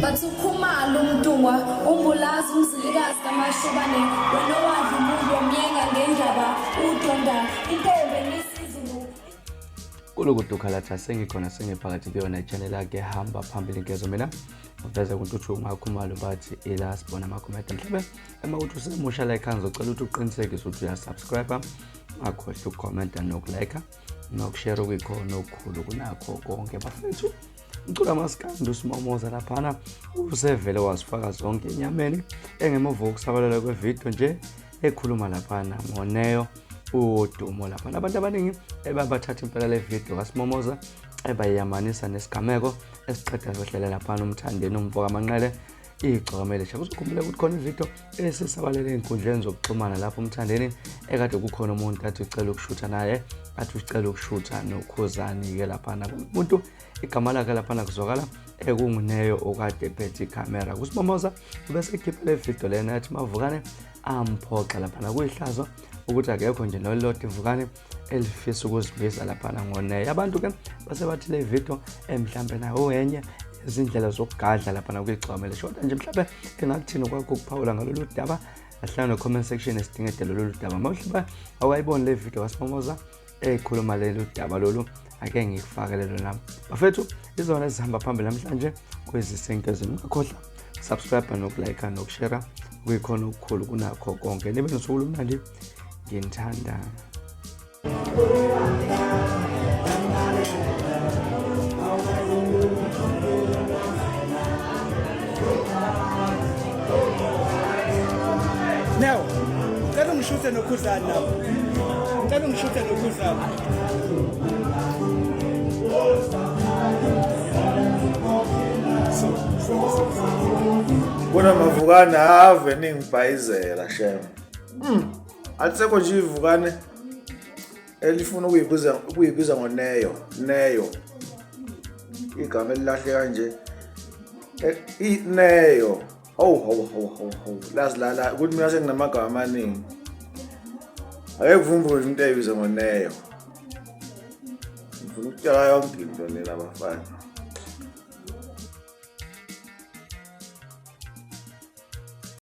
Bathi uKhumalo uMntungwa uMbulazi uMzilikazi kaMashobane wena owadla umuntu wamyenga ngendaba udonda intombi enisizulu. Kulukudu khalatha sengikhona sengiphakathi kuyona i-channel yakhe hamba phambili ngezo mina ngiveze kuntuthu uMakhumalo bathi ila sibona amakhomenta mhlawumbe uma uthi usemusha la ekhaya ngizocela ukuthi uqinisekise ukuthi uyasubscribe ungakhohlwa ukukhomenta nokulike nokushare okuyikhona okukhulu kunakho konke bafethu. Umculo amaskandi usimomoza laphana usevele wazifaka zonke enyameni engemuva kokusabalala kwevidiyo nje ekhuluma laphana ngoneyo udumo laphana. Abantu abaningi ebabathatha impela le video kaSimomoza ebayiyamanisa nesigameko esiqeda kwehlela laphana uMthandeni umfo kaManqele igcokama elisha. Kuzokhumbuleka ukuthi khona ividiyo esisabalele ey'nkundleni zokuxhumana lapho uMthandeni ekade kukhona umuntu athi ucela ukushutha naye, athi ucela ukushutha noKhuzani-ke laphana. Umuntu igama lakhe laphana kuzwakala ekunguneyo okade ephethe ikhamera. KuSimomoza ubese ekhipha le video lena yathi mavukane amphoxa laphana. Kuyihlazo ukuthi akekho nje nolilodwa ivukane elifisa ukuzibiza laphana ngoneyo. Abantu ke base bathi le video mhlambe nayo enye izindlela zokugadla laphana kwigcwama elishoda nje. Mhlambe engakuthini kwakho ukuphawula ngalolu daba, ahlala no-comment section esidingede lolu daba. Mawuhliba awukayiboni le video kaSimomoza ekhuluma lelu daba lolu, ake ngikufakele lona bafethu. Izona ezihamba phambili namhlanje kwezisenkezweni. Ungakhohlwa subscribe nokulike nokushare kuyikhona okukhulu kunakho konke. Nibe nosuku olumnandi, nginithanda. Now, ngicela ungishuthe noKhuzani lapho. Ngicela ungishuthe noKhuzani. Bona mavukane ave ningibhayizela shem. Alisekho nje ivukane elifuna ukuyibiza ngoNeyo, Neyo. Igama elilahle kanje. Ineyo. Hawu hawu hawu hawu hawu. Lazi lala ukuthi mina senginamagama amaningi. Ake kuvumbule umuntu ayibize ngoNeyo. Ngifuna ukutshela yonke into nina bafana.